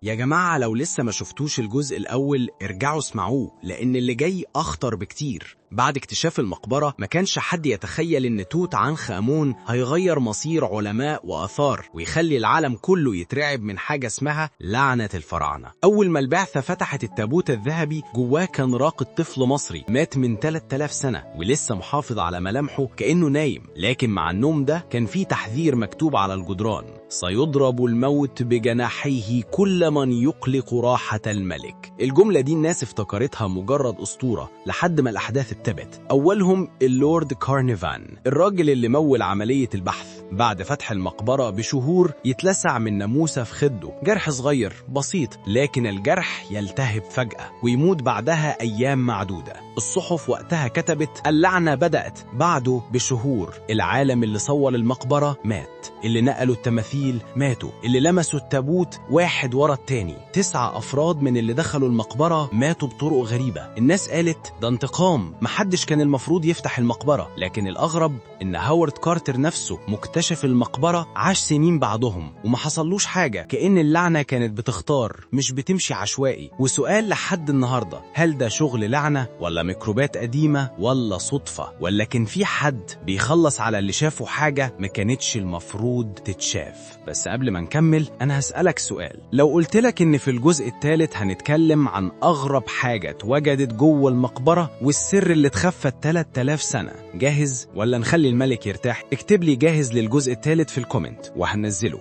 يا جماعة لو لسه ما شفتوش الجزء الأول ارجعوا اسمعوه، لأن اللي جاي أخطر بكتير. بعد اكتشاف المقبرة ما كانش حد يتخيل إن توت عنخ آمون هيغير مصير علماء وآثار ويخلي العالم كله يترعب من حاجة اسمها لعنة الفراعنة. أول ما البعثة فتحت التابوت الذهبي جواه كان راقد طفل مصري مات من 3000 سنة ولسه محافظ على ملامحه كأنه نايم، لكن مع النوم ده كان في تحذير مكتوب على الجدران: سيضرب الموت بجناحيه كل من يقلق راحة الملك. الجملة دي الناس افتكرتها مجرد أسطورة لحد ما الأحداث ابتدت. أولهم اللورد كارنيفان، الراجل اللي مول عملية البحث. بعد فتح المقبرة بشهور يتلسع من ناموسة في خده، جرح صغير بسيط، لكن الجرح يلتهب فجأة ويموت بعدها أيام معدودة. الصحف وقتها كتبت اللعنة بدأت. بعده بشهور العالم اللي صور المقبرة مات، اللي نقلوا التماثيل ماتوا، اللي لمسوا التابوت واحد ورا التاني. 9 أفراد من اللي دخلوا المقبرة ماتوا بطرق غريبة. الناس قالت ده انتقام، محدش كان المفروض يفتح المقبرة. لكن الأغرب إن هاورد كارتر نفسه مكتشف المقبرة عاش سنين بعدهم وما حصلوش حاجة، كأن اللعنة كانت بتختار مش بتمشي عشوائي. وسؤال لحد النهاردة، هل ده شغل لعنة ولا ميكروبات قديمة ولا صدفة، ولا كان في حد بيخلص على اللي شافوا حاجة ما كانتش المفروض تتشاف؟ بس قبل ما نكمل أنا هسألك سؤال. لو قلتلك إن في الجزء الثالث هنتكلم عن أغرب حاجة اتوجدت جوه المقبرة والسر اللي اتخفى 3000 سنة، جاهز ولا نخلي الملك يرتاح؟ اكتب لي جاهز للجزء الثالث في ال comment وهنزله.